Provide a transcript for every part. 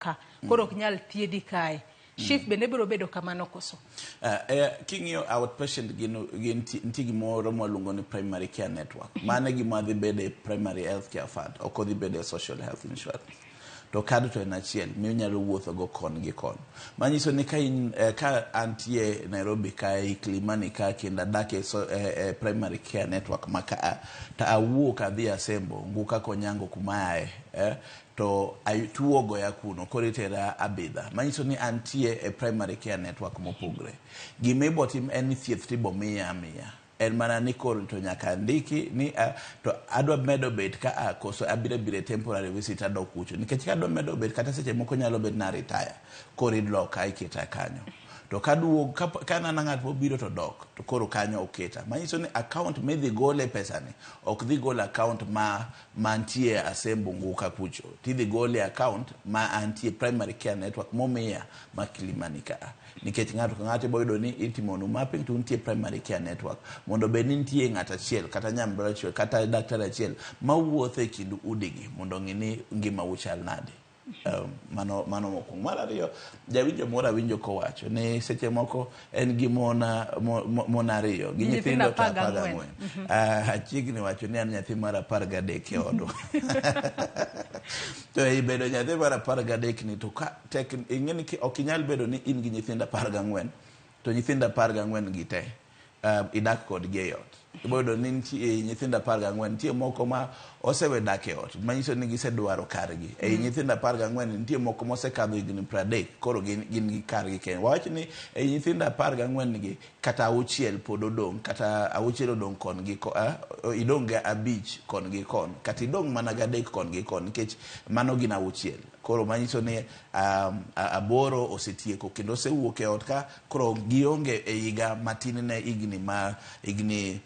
Ka koro ok nyal thiedhi kae. SHIF bende biro bedo kamano koso? King'iyo outpatient gin nitie gimoro mwaluongo ni primary care network. Mano e gima dhi bedo e primary health care fund, ok odhi bedo e social health insurance. To kad to en achiel minyalo wuotho go kon gi kon. Manyiso ni ka in ka antie Nairobi kae, Kilimani ka kendo adak e, so, e primary care network ma ka to awuok adhi Asembo, Nguka Konyango kuma aye, to tuo ogoya kuno koro itera Abidha. Manyiso ni antie e primary care network mopogre. Gima ibo tim en ni thieth tibo miya amiya. En mana ni koro to nyaka ndiki ni to adwa medo bet ka a koso abiro abiro temporary visit adok kucho. Nikech ka adwa medo bet kata seche moko nyalo bet na retire. Koro iloka iketa kanyo. To kaduog ka nana ng'at mobiro to dok to koro kanyo oketa. Manyiso ni account midhi gole pesani ok dhi golo account ma mantie Asembo Nguka kucho. Tidhi gole account ma antie primary care network momiya ma Kilimani ka. Nikech ng'ato ka ng'ato ibo yudo ni itimonu mapping to untie primary care network. Mondo bed ni nitie ng'at achiel kata nyamrerwa achiel kata daktari achiel mawuotho e kind udigi mondo ong'i ni ngimau chal nade. Mano mokwongo. Mar ariyo, jawinjo moro awinjo kowacho ni seche moko en gi mon ariyo gi nyithindo to 14. Achiegni wacho ni an nyathi mar 13 e odwa. To ei bedo nyathi mar 13 ni to ka tek ing'e ni ok inyal bedo ni in gi nyithindo 14 to nyithindo 14 gi te idak kodgi e ot. Ibo yudo ni nitie nyithindo 14 nitie moko ma osewe dak e ot manyiso ni gisedwaro kargi. Ei nyithindo 14 nitie moko mosekadho higni 30 koro gin gi kargi kendo. Wawach ni ei nyithindo 14 gi kata auchiel pod odong' kata auchiel odong' kon gi idong' gi abich kon gi kon kata idong' mana gi adek kon gi kon nikech mano gin auchiel. Koro manyiso ni aboro osetieko kendo osewuok e ot ka koro gionge e higa matin ne higni ma higni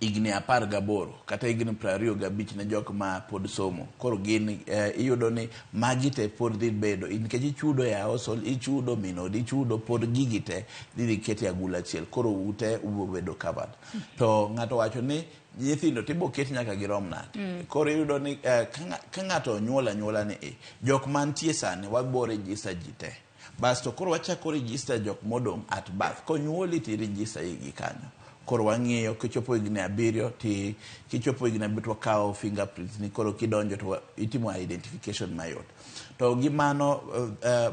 18 kata higni 25 ne jok ma pod somo. Koro gin iyudo ni magi te pod dhi bedo nikech ichudo e household, ichudo min odi ichudo pod gigi te dhi ket e agulu achiel. Koro ute ubiro bedo covered. To ng'ato wacho ni nyithindo tibo ket nyaka girom nade. Koro iyudo ni ka ng'ato onyuol anyuola ni jok mantie sani wabo register ji te. Bas to koro wachako register jok modong' at birth. Konyuoli to i register gi kanyo. Koro wang'iyo kichopo higni 7 ti kichopo higni 7 to wakawo fingerprints ni koro kidonjo to itimo identification mayot. To gi mano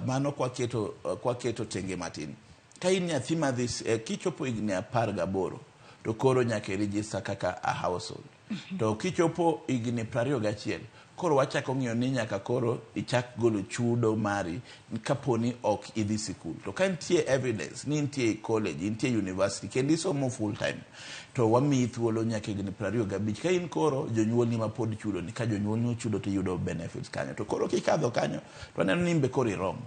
mano kwaketo tenge matin. Ka in nyathi madhi kichopo higni 18 to koro nyaka i register kaka a household. To kichopo higni 21 koro wachako ng'iyo ni nyaka koro ichak golo chudo mari kaponi ok idhi sikul. To ka nitie evidence ni intie e college, intie university kendo isomo full time to wamiyi thuolo nyaka higni 25. Ka in koro jonyuolni ma pod chudoni, ka jonyuolni ochudo to iyudo benefits kanyo. To koro kikadho kanyo to waneno ni in be koro iromo.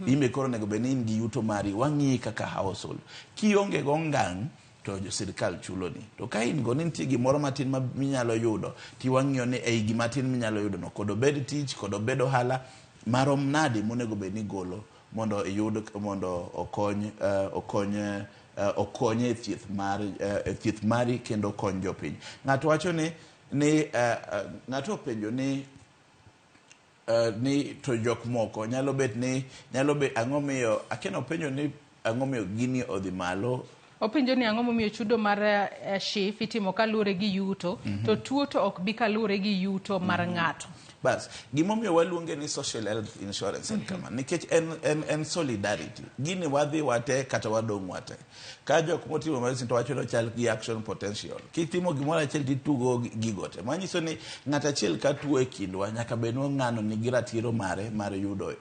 In be koro onego bed ni in gi yuto mari, wang'iyi kaka household. Kionge go ngang' to jo sirkal chuloni. To ka in go ni nitie gimoro matin ma minyalo yudo, tiwang'iyo ni ei gima tin minyalo yudo no, kod obed tich, kod obed ohala, marom nade monego bed ni igolo mondo iyud mondo okony okony okony e thieth mar e thieth mari kendo okony jopiny. Ng'ato wacho ni ng'ato openjo ni ni to jok moko nyalo bet ni nyalo bet ang'o miyo akia nopenjo ni ang'o miyo gini odhi malo. Openjo ni ang'o momiyo chudo mar SHIF itimo kaluwore gi yuto to tuo to ok bi kaluwore gi yuto mar ng'ato. Bas, gimomiyo waluonge ni social health insurance en kama, nikech en solidarity. Gini wadhi wate kata wadong' wate. Ka jok motimo medicine to wacho ni ochal gi action potential. Kitimo gimoro achiel titugo gigo te. Manyiso ni ng'at achiel ka tuo e kindwa nyaka bed ni ng'ano nigi ratiro mare mar yudo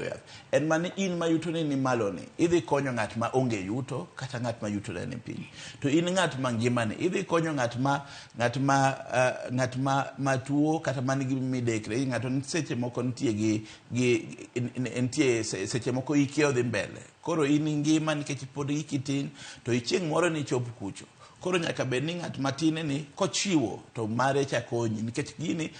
yath. En mana ni in ma yutoni ni malo ni, idhi konyo ng'at ma onge yuto kata ng'at ma yutone ni piny. To in ng'at ma ngimani, idhi konyo ng'at ma ng'at ma ng'at ma tuo kata man gi midekre. Ng'ato seche moko nitie gi nitie seche moko ike odhi mbele. Koro in ngima nikech pod hiki tin to chieng' moro nichop kucho. Koro nyaka bed ni ng'at matin ni kochiwo to mare cha konyi nikech gini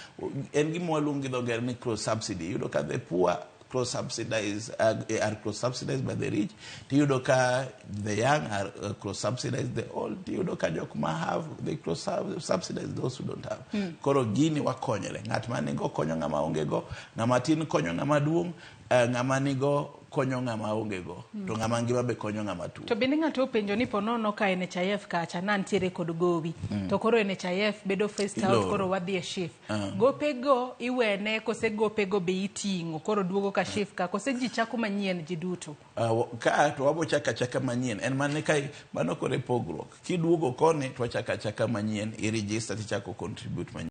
en gima waluongo gi dho ngere ni cross subsidy. Iyudo ka the poor cross subsidized, are cross subsidized by the rich. Tiyudo ka the young are cross subsidized the old. Tiyudo ka jok ma have, they cross subsidize those who don't have. Koro gini wakonyre. Ng'at ma nigo konyo ng'ama onge go, ng'ama tin konyo ng'ama duong', ng'ama nigo konyo ng'ama onge go, to ng'ama ngima be konyo ng'ama tuo. To bende ng'ato openjo ni ponono ka NHIF kacha nantiere kod gowi, to koro NHIF bedo phased out, Iloro. Koro wadhi e SHIF. Gopego iwene kose gopego be iting'o koro duogo ka SHIF ka kose ji chako manyien ji duto? Ka to wabo chako achaka manyien en mana ka mano koro e pogruok kiduogo koni to wachako achaka manyien i register tichako contribute manyien.